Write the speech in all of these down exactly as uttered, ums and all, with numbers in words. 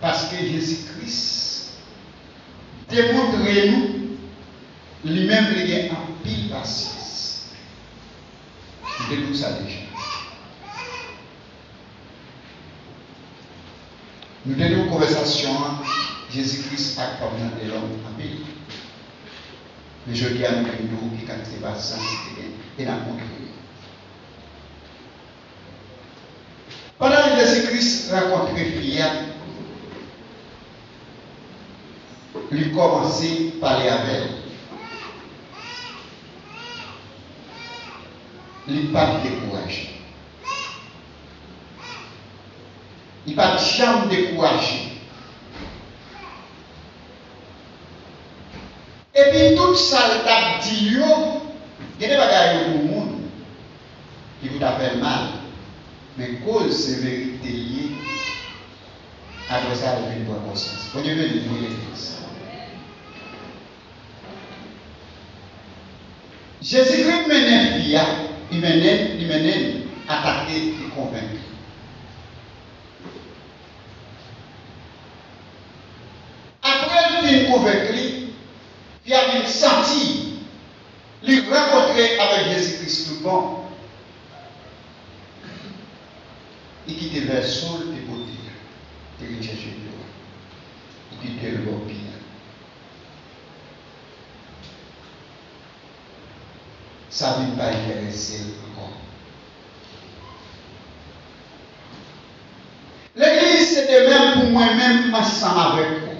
Paske Jezi Kris demontre nou li menm li gen anpil pasyans. Nou te di w sa deja. Nou te di w konvèsasyon an, Jezi Kris ak fanm nan te long anpil. Men jodi a nou vin di w ki kantite pasyans li te gen e n ap montre li. Pandan Jezi Kris rankontre fi a, li kòmanse pale avè l. Li pa t dekouraje. Li pa t janm dekouraje. Epi tout sa l t ap di l yo, gen de bagay yo pou moun ki pou ta fè l mal, men koz se verite l ye, apre sa l vin pran konsyans. Bondye beni nou, legliz. Jezikri mennen fi a, li mennen, li mennen l atake, li konvenk li. Apre l fin konvenk li, fi a vin santi li rankontre avèk Jezi Kris tout bon. Li kite vèso l te pote a, te vin chèche dlo a. Li kite l bò pi a. Sa vin pa enterese l ankò. Legliz se de menm pou mwen menm ansanm avèk ou.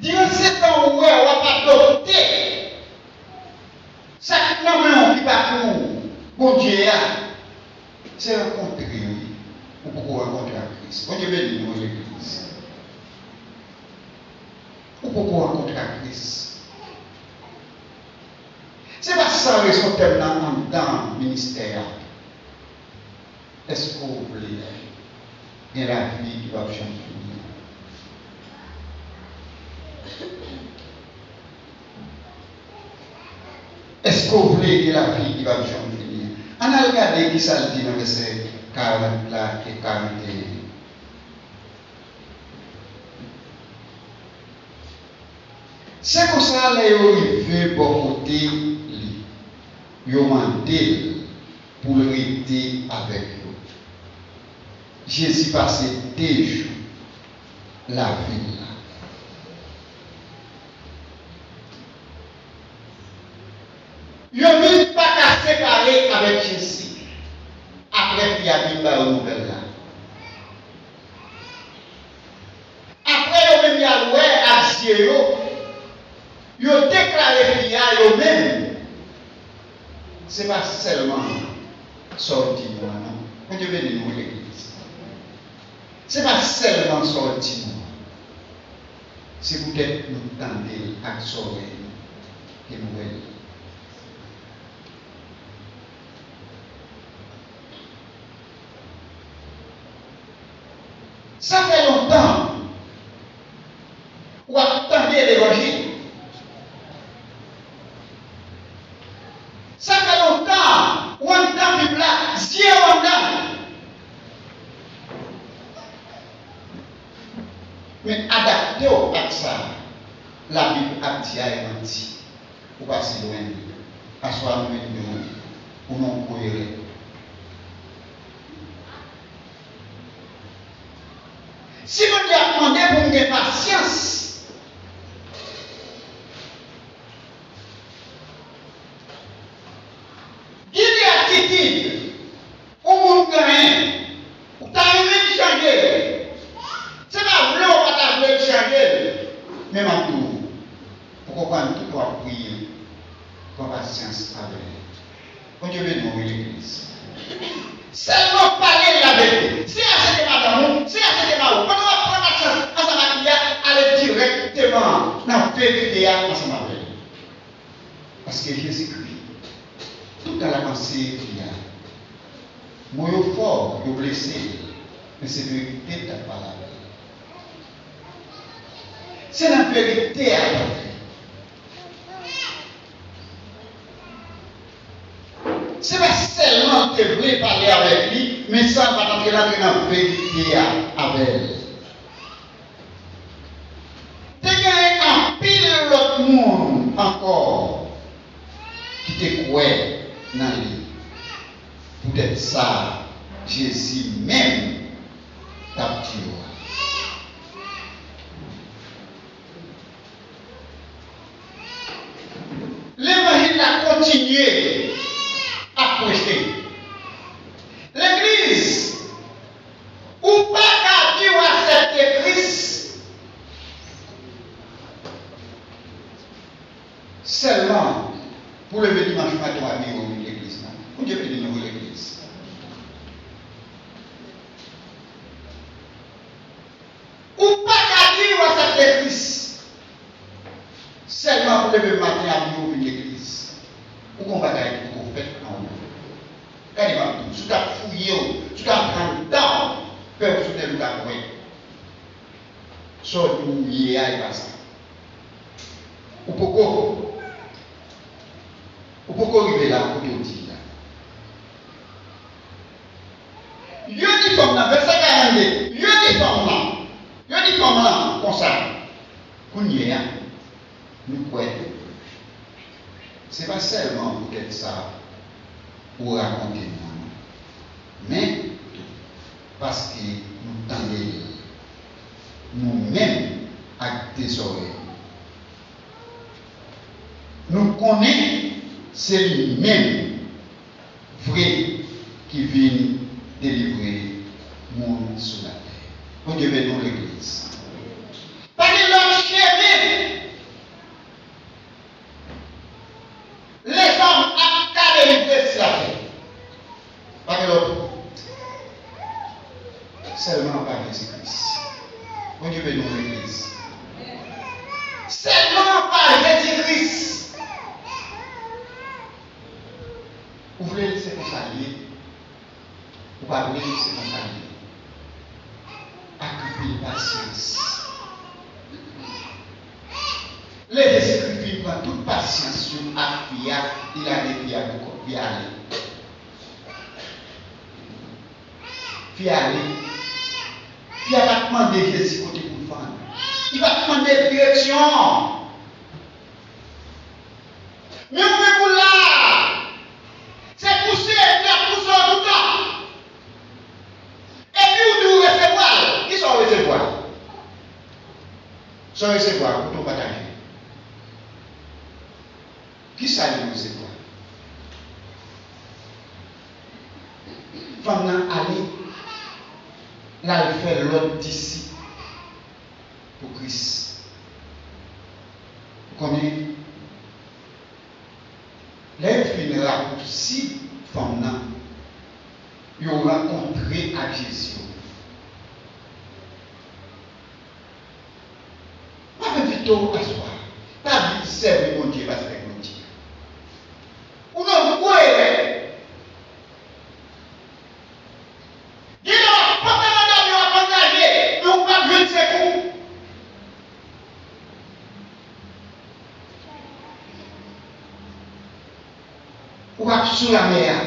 Diran se tan ou wè w ap adopte sa k nan men w ki pa pou Bondye a, se rankontre wi. Ou poko rankontre ak Kris. Bondye beni nou, legliz. Ou poko rankontre ak Kris. Se pa san rezon tèm nan anndan ministè a. Èske w vle gen lavi ki p ap janm fini an? Èske w vle gen lavi ki p ap janm fini an? Ann al gade ki sa l di nan vèsè karant la e karanteyen. Se konsa, lè yo rive bò kote li, yo mande l pou l rete avèk yo. Jezi pase de jou lavil la. Yo menm pa ka separe avèk Jezi apre fi a vin ba yo nouvèl la. Apre yo menm y al wè ak zye yo, yo deklare fi a yo menm. Se pa sèlman sa w di nou an non. Bondye beni nou wi legliz. Se pa sèlman sa w di nou an. Se poutèt nou tande l ak zòrèy nou ke nou wè l. Sa fè lontan w ap tande levanjil. Sa fè lontan w anndan Bib la, zye w anndan l. Men adapte w ak sa Labib ap di a e manti. Ou pase lwen li. Aswè a nou vin di w ou nan yon gwo erè. Si Bondye ap mande pou m gen pasyans, gen de atitid yon moun genyen, ou ta renmen l chanje. Se pa vle ou pa ta vle l chanje l. Men m ap di w, poko konprann tout w ap priye, pran pasyans avè l. Bondye beni w wi legliz. Sèlman pale l laverite. Si a se te madanm ou, si a se te mari w, pandan w ap pran pasyans ansanm ak li a, ale dirèkteman nan verite a ansanm avè l. Paske Jezikri, toutan l ap anseye fi a, mo yo fò, yo blese l, men se verite l t ap pale avè l. Se nan verite a l t ap fè. Se pa sèlman l te vle pale avèk li, Men sa pa t antre l antre nan verite a avè l. Te genyen anpil lòt moun ankò ki te kwè nan li. Poutèt sa, Jezi menm t ap di yo a. Levanjil la kontinye ap preche. Legliz, ou pa ka di w aksepte Kris sèlman pou leve dimanch maten w abiye w vin legliz la. Bondye beni nou, legliz. Ou pa ka di w aksepte Kris sèlman pou leve maten abiye w vin legliz. Ou gon bagay ki poko fèt nan ou. Gade m ap di w, si w t ap fouye w, si w t ap pran tan w, pèsonèl ou t ap wè. Sa w di w ye a, e pa sa. Ou poko, ou poko rive la kote w di la. Yo di fanm nan, vèsè karannde, yo di fanm nan, yo di fanm nan konsa, kounye a, nou kwè. Se pa sèlman poutèt sa ou rakonte nou an non, men tou paske nou tande l nou menm ak de zòrèy nou. Nou konnen se li menm vre ki vin delivre moun sou latè. Bondye beni w, legliz. Pa gen lòt chemen lèzòm ap ka delivre sou latè. Pa gen lòt. Sèlman pa Jezi Kris. Bondye beni w, legliz. Sèlman pa Jezi Kris. Ou vle l, se konsa l ye. Ou pa vle l, se konsa l ye. Ak anpil pasyans. Lè Jezikri fin pran tout pasyans yo ak fi a, li lage fi a pou kòk, fi a ale. Fi a ale. Fi a pa t mande Jezi kote pou l fann. Li pa t mande l direksyon. Men ou menm ou la. Se pouse epi l ap pouse w toutan. Epi ou di w resevwa l. Kisa w resevwa? Sa w resevwa, kote w pataje? Kisa li resevwa? Fanm nan ale, l al fè lòt disip pou Kris. Ou konnen, lè yo fin rapousiv fanm nan, yo rankontre ak Jezi. M ap envite w aswè a, pa vin sèvi Bondye paske Bondye. Ou nan gwo erè. Gen lè w ap pantan nan dòmi, w ap angaje, men ou p ap jwenn sekou. Ou ap sou lamè a,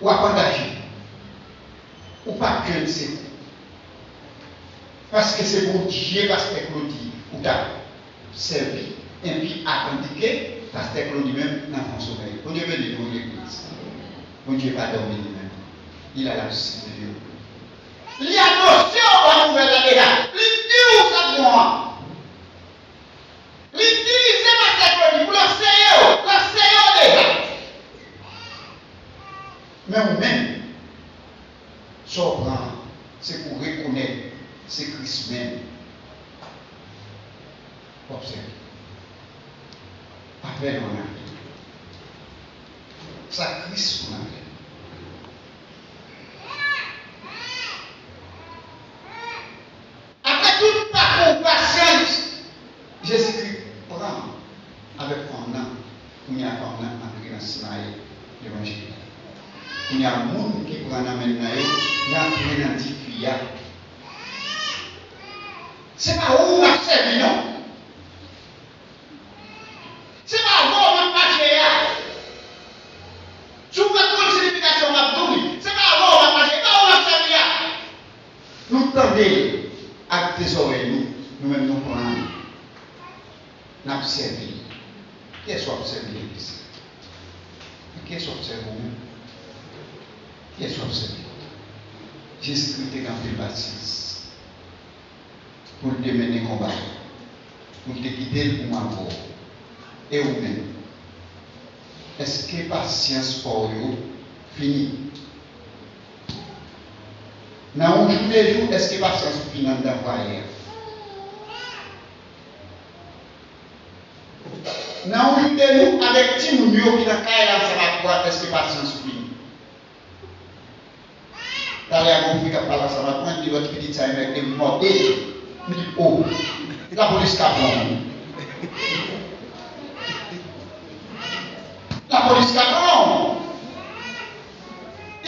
w ap angaje, ou p ap jwenn sekou. Paske se Bondye pastè Claudy ou t ap sèvi, enpi atandike pastè Claudy menm nan fon somèy. Bondye beni nou, legliz. Bondye pa dòmi li menm. Li la, l ap siveye w. Li anonse w bon nouvèl la deja. Li di w sa k bon an. Li itilize pastè Claudy pou l anseye w, l anseye w deja. Men ou menm, sa w pran an, se pou w rekonèt se Kris menm w ap sèvi. Apèl ou nan men l. Sa Kris ou nan men l. Apre tout pakou pasyans, Jezikri pran avèk fanm nan. Kounye a, fanm nan antre nan simaye levanjil la. Kounye a, moun ki pran nan men l nan yo, y antre nan di fi a. Se pa ou m ap sèvi, non. Se pa avè w m ap mache a. Si w vle konn siyifikasyon m ap di w li, se pa avè w m ap ak de zòrèy nou, nou menm nou pran l, n ap sèvi l. Kiyès w ap sèvi legliz la? Kiyès w ap sèvi ou menm? Kiyès w ap sèvi? Jezikri te gen anpil pasyans pou l te mennen konba, pou l te kite l pou mwen avè w. E ou menm? Èske pasyans pa w yo fini? Nan yon jou de jou, èske pasyans ou fini anndan fwaye a? Nan yon jou de jou, avèk timoun yo ki nan kay la ansanm ak ou a, èske pasyans ou fini? Talè a, gon fi k ap pale ansanm ak mwen, li di, "Lòt pitit sa, li mèt te mòde." M di, "O, lapolis ka pran w." Lapolis ka pran w.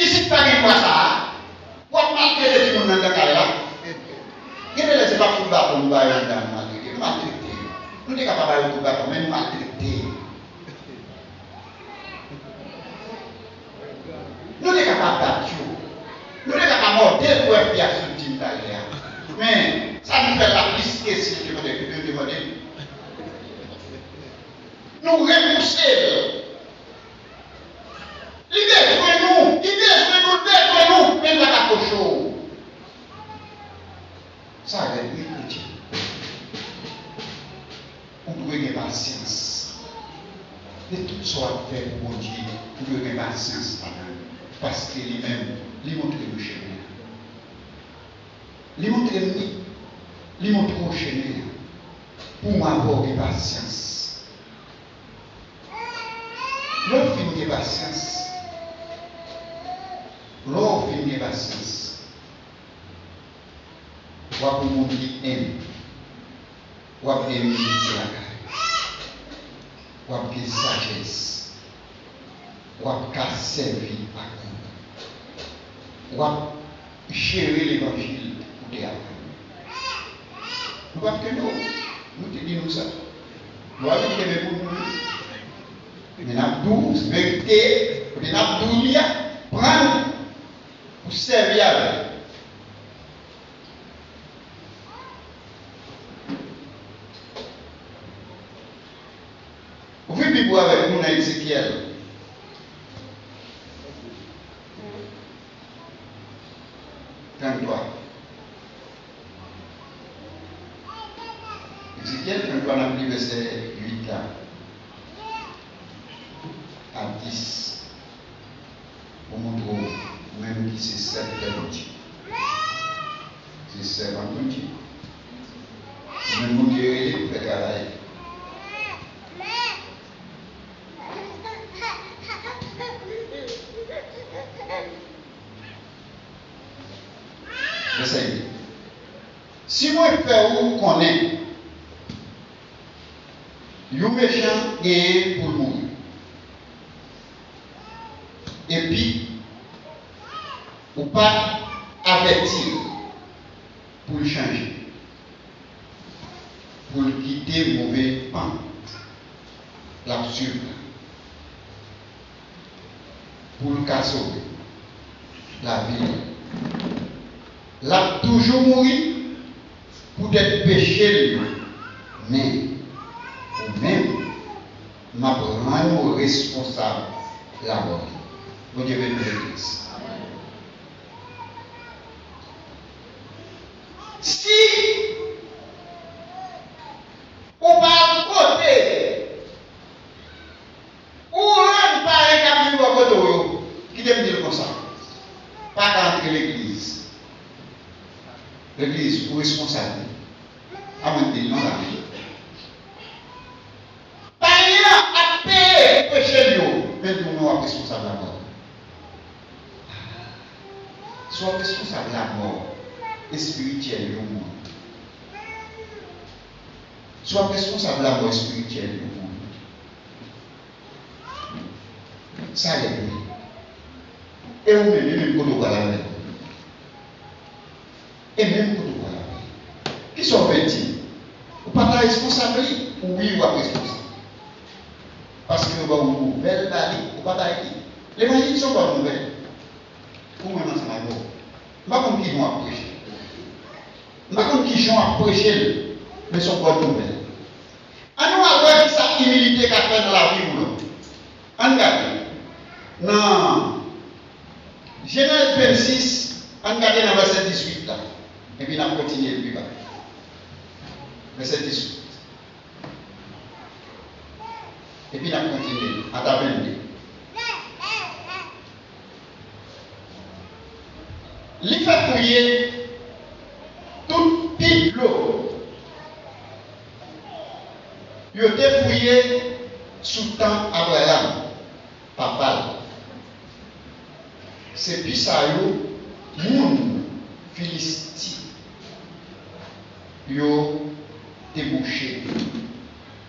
Isit pa gen dwa sa a. W ap maltrete timoun nan nan kay la. Gen de lè se pa kout baton nou ba yo anndan nou maltrete. Nou maltrete yo. Nou te ka pa ba yo kout baton, men nou maltrete yo. Nou te ka pa bat yo. Nou te ka pa mòde l pou F B I ap sot di m talè a. Men, sa nou fè l la plis ke si yo te mande, yo te mande. Nou repouse l. Li bezwen nou, li bezwen nou, li bezwen nou, men l pa ka koche w. Sa rèd, wi, kretyen. Ou dwe gen pasyans. De tout sa w ap fè pou Bondye, ou dwe gen pasyans ladan l. Paske li menm, li montre nou chemen an. Li montre m li. Li montre w chemen an. Pou w avè w gen pasyans. Lè w fin gen pasyans, lè w fin gen pasyans, w ap yon moun ki enb. W ap gen imilite lakay. W ap gen sajès. W ap ka sèvi ak moun. W ap jere levanjil ou te aprann. Nou p ap kenbe w. Nou te di nou sa. Nou pa vin kenbe pou nou. Men n ap di w verite, kote n ap di w li a, pran l pou sèvi avè l. Ouvri Bib ou avèk nou nan Ezekyèl tranntwa. Ezekyèl tranntwa, n ap li vèsè uit la a dis. Pou montre w, ou menm ki se sèvitè Bondye. Se sèvant Bondye. Ou menm Bondye rele pou fè travay. Vèsè uit. Si mwen fè ou konnen yon mechan genyen pou l mouri, epi ou pa t avèti l pou l chanje, pou l kite move pant l ap swiv la, pou l ka sove lavi l, l ap toujou mouri poutèt peche l yo. Men, ou menm, m ap rann ou responsab lamò li. Bondye beni legliz. Si ou pa al kote, ou rann paran k ap viv bò kote w yo, kite m di l konsa, pa ka antre legliz. Legliz, ou responsab li. A mwen di l non la. Payen an ap peye peche l yo, men tou men w ap responsab lamò. Si w ap responsab lamò espirityèl yon moun, si w ap responsab lamò espirityèl yon moun, sa lè vre. E ou menm, e menm kote w pral avè l. E menm kote w pral avè l. Kisa w vle di? Ou pa ta responsab li? Wi, w ap responsab. Paske yo ba w nouvèl ba li, ou pa bay li. Levanjil se yon bòn nouvèl. Ou menm ansanm avè w. M pa konn ki jan w ap preche. M pa konn kijan w ap preche l, men se yon bòn nouvèl. Ann nou al wè kisa imilite ka fè nan lavi moun. Ann gade. Nan Jenèz vennsis, ann gade nan vèsè dizuit la. Epi n ap kontinye pi ba. Vèsè dizuit. Epi n ap kontinye ata vennde. Li fè fouye tout pi dlo yo te fouye sou tan Abraram, papa l. Se pi sa yo moun Filisti yo te bouche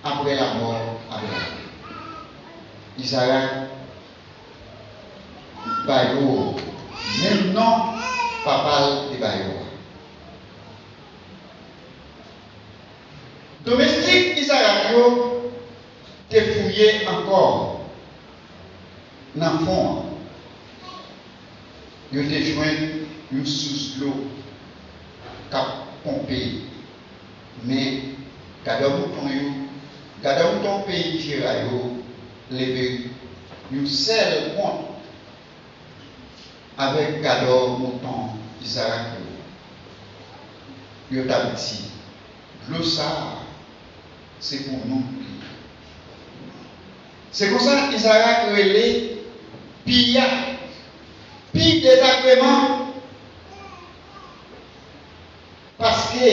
apre lamò Abraram. Izarak ba yo menm non papa l te ba yo a. Domestik Izarak yo te fouye ankò nan fon an. Yo te jwenn yon sous dlo k ap ponpe. Men, gadò mouton yo, gadò mouton peyi Jera yo leve yon sèl kont avèk gadò mouton Izarak yo. Yo t ap di, dlo sa a, se pou nou li ye. Se konsa Izarak rele pi a, pi dezagreman, paske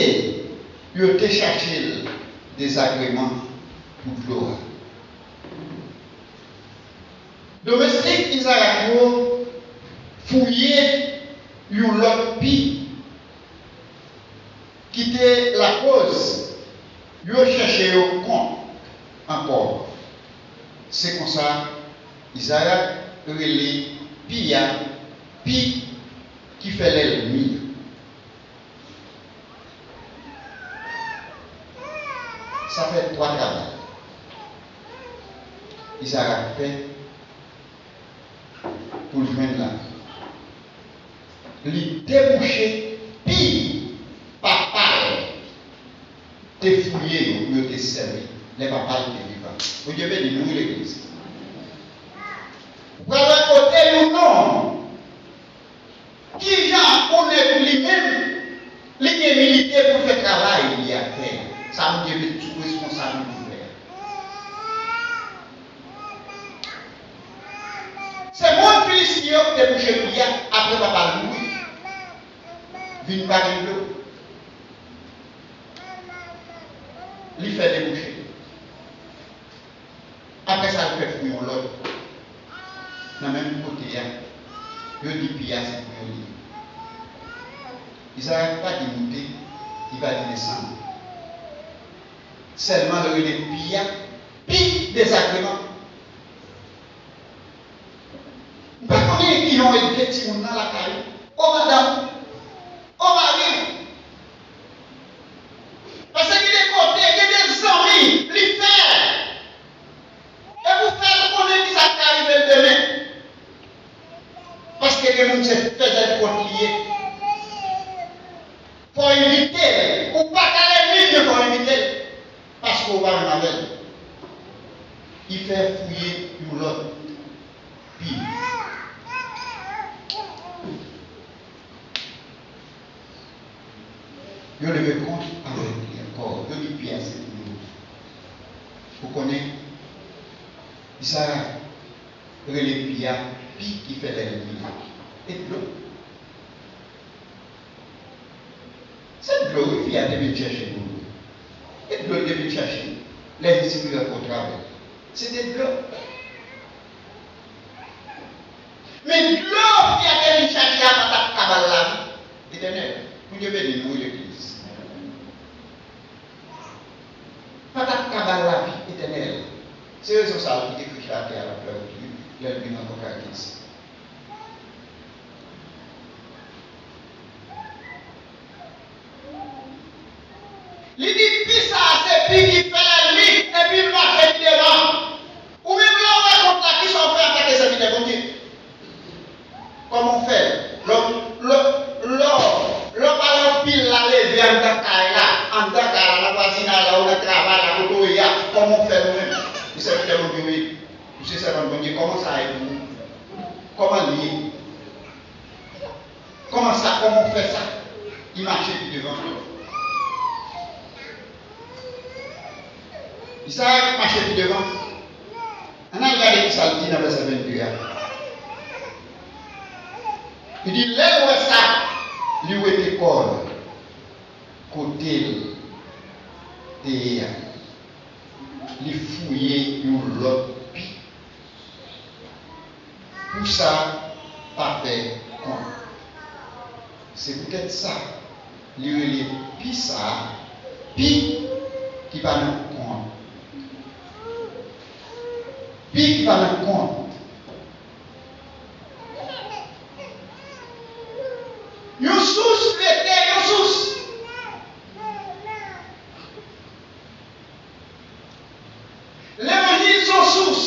yo te chache l dezagreman pou dlo a. Domestik Izarak yo fouye yon lòt pi ki te lakoz yo chèche yo kont ankò. Se konsa, Izarak rele pi a pi ki fè lènmi. Sa fè twa travay Izarak fè pou l jwenn lavi. Li debouche pi papa l te fouye yo pou yo te sèvi lè papa l te vivan. Bondye beni nou, wi, legliz. Ou pral wè kote yon nonm, kijan yon nèg li menm, li gen milite pou l fè travay li ap fè a. Sa Bondye met sou responsab li pou l fè a. Se moun Filisti yo ki te bouche pi a apre papa l mouri. Vin pa gen dlo. Li fè debouche. Apre sa, l fè fouye yon lòt. Nan menm kote a, yo di pi a se pou yo li ye. Izarak pa di moute, li pa di desann. Sèlman l rele pi a pi dezagreman. M pa konnen kijan w edike timoun nan lakay ou. O madanm, o mari. Paske gen de kote, gen de zanmi, li fè. E pou fè l konnen kisa k ka rive l demen. Paske gen moun se fèzè kont li ye. Fò w envite l. Ou pa ka lènmi l, men fò w envite l. Paske w pa menm avè l. Li fè fouye yon lòt pi. Yo leve kont avèk li ankò. Yo di pi a se pou yo. Ou konnen, Izarak rele pi a pi ki fè lènmi. E dlo. Se dlo, wi, fi a te vin chèche pou nou. E dlo l te vin chèche. Lè li sipire ankò travè. Se te dlo. Men dlo fi a te vin chache a pa t ap ka ba l lavi etènèl. Bondye beni nou, wi, legliz. Pa t ap ka ba l lavi etènèl. Se rezon sa a l kite Kris la atè a l ap fè wout li lè l vin rankontre ak Kris. Li di, pi sa a se pi ki fè lènmi, epi l mache pi devan. Ou menm lè w wè kont la, kisa w fè antanke sèvitè Bondye? Kòman w fè? Lè w, lè, lè w, lè w pa wè pil la leve anndan Kòman w fè nou menm? Ou sèvitè Bondye, wi. Ou se sèvant Bondye, kòman sa ye pou ou? Kòman l ye? Kòman sa, kòman w fè sa? Li mache pi devan. Li sa mache pi devan. Ann al gade kisa l di nan vèsè vennde a. Li di, lè l wè sa, li wete kò l kote l te ye a. Li fouye yon lòt pi. Pou sa pa fè kont. Se poutèt sa, li rele pi sa a pi ki pa nan kont. Pi ki pa nan kont. Yon sous rete yon sous. Levanjil se yon sous.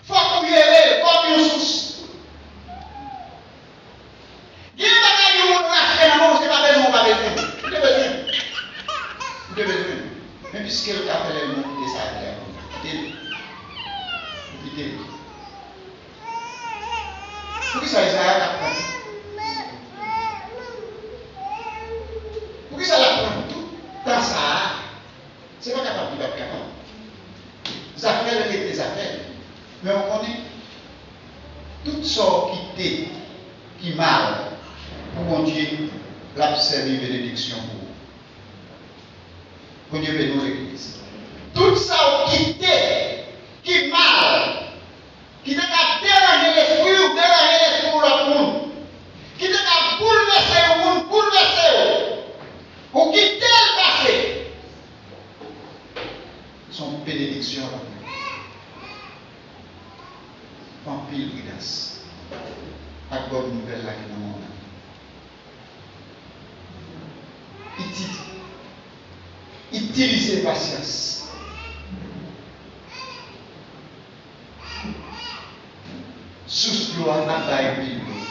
Fòk ou jere l kòm yon sous. Gen bagay yon moun rache nan men w, se pa bezwen ou pa bezwen. Ou te bezwen. Ou te bezwen. Men piske l ka fè lè l bon, kite sa a pou li. Kite l. Ou kite l. Poukisa Izarak ap pran? Poukisa l ap pran tout tan sa a? Se pa kapab li pa t kapab. Zafè l rete zafè l. Men w konnen, tout sa w kite ki mal pou Bondye, l ap sèvi benediksyon pou ou. Bondye beni w, legliz. Tout sa w kite ki mal, ki te ka deranje lespri w, deranje lespri w lòt moun, ki te ka boulvèse yon moun, boulvèse w, ou kite l pase. Se yon benediksyon l ap ye. Anpil pridans ak bòn nouvèl la ki nan men w la. Iti-, itilize pasyans. Sous dlo a ap bay anpil dlo.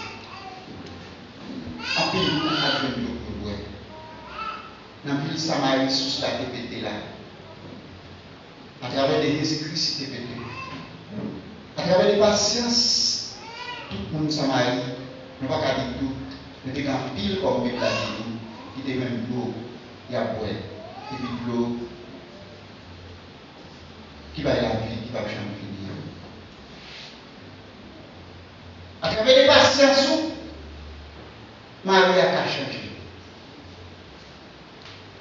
Anpil moun ap jwenn dlo pou yo bwè. Nan vil Samari, sous la te pete la. Atravè de Jezi Kris, li te pete. Atravè de pasyans tout moun Samari, nou pa ka di tout, men te gen anpil, kòm Bib la di nou, ki te jwenn dlo y ap bwè, epi dlo ki bay lavi, ki p ap janm fini an. Atravè de pasyans ou, mari a ka chanje.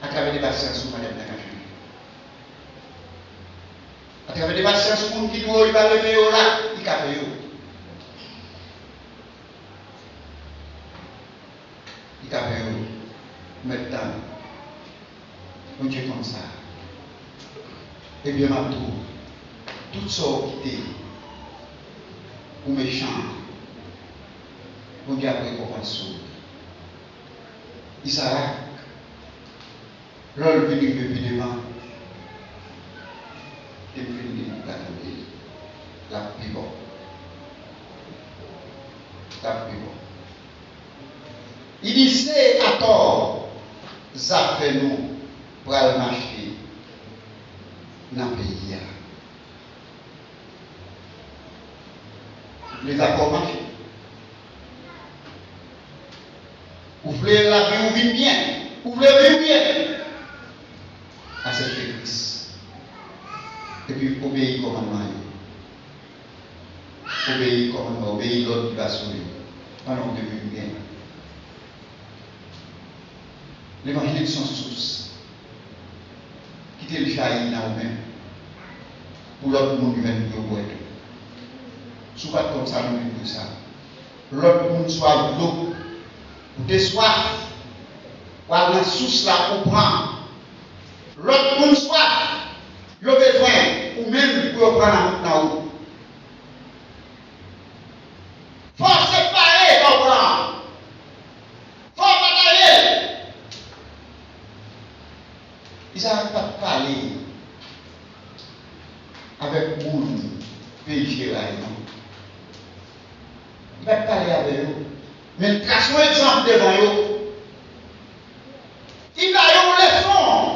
Atravè de pasyans ou, madanm nan ka chanje. Atravè de pasyans ou, moun ki di w li pa renmen yo la, li ka peye w. Li ka peye w. Ou mèt tann. Bondye konn sa. Ebyen, m ap di w, tout sa w kite pou mechan, Bondye ap rekonpanse w. Izarak, lè l vin rive pi devan, te m fin di nou gade l, l ap pi bon. L ap pi bon. Li di se atò zafè nou pral mache nan peyi a. Ou vle zafè w mache? Ou vle lavi w vin byen? Ou vle viv byen? Aksepte Kris. Epi obeyi kòmandman yo. Obeyi kòmandman, obeyi lòd ki ba sou li. Pandan w te vin byen. Levanjil se yon sous. Kite l jayi nan ou menm. Pou lòt moun jwenn pou yo bwè tou. Si w pa t konn sa, nou vin pou sa. Lòt moun swaf dlo. Ou te swaf. W al nan sous la, ou pran. Lòt moun swaf. Yo bezwen ou menm pou yo pran nan, nan ou. Fò w separe, fò w pran. Fò w pataje. Izarak pa t pale avèk moun peyi Jera yo, non. Li pa t pale avè yo. Men l trase yon egzanp devan yo. Li ba yo yon leson.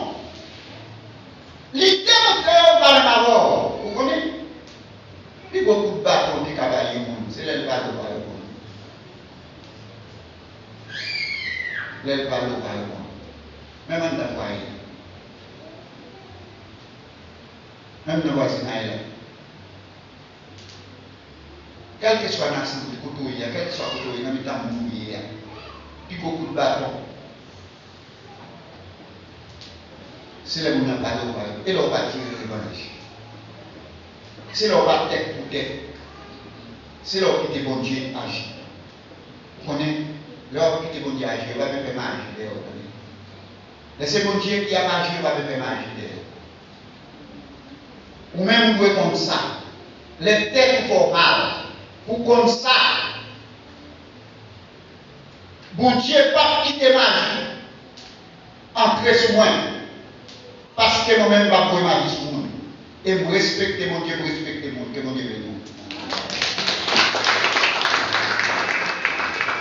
Lè l pale, ou pa reponn. Menm anndan fwaye a. Menm nan vwazinay la. Kèlkeswa nasyon kote ou ye a, kèlkeswa kote ou ye, nan mitan moun ou ye a, pi gwo kout baton, se lè moun nan pale ou pa reponn, e lè ou pa tire revanj. Se lè ou pa tèt pou tèt. Se lè ou kite Bondye aji. Ou konnen, lè w ap kite Bondye aji, yo pa menm fè maji dèyè w, konnen. Lè se Bondye ki ap aji, yo pa menm fè maji dèyè w. Ou menm ou dwe konn sa. Lè tèt ou fè w mal, pou w konn sa. Bondye p ap kite maji antre sou mwen. Paske mwen menm m p ap voye maji sou moun. E m respekte Bondye, m respekte moun. Ke Bondye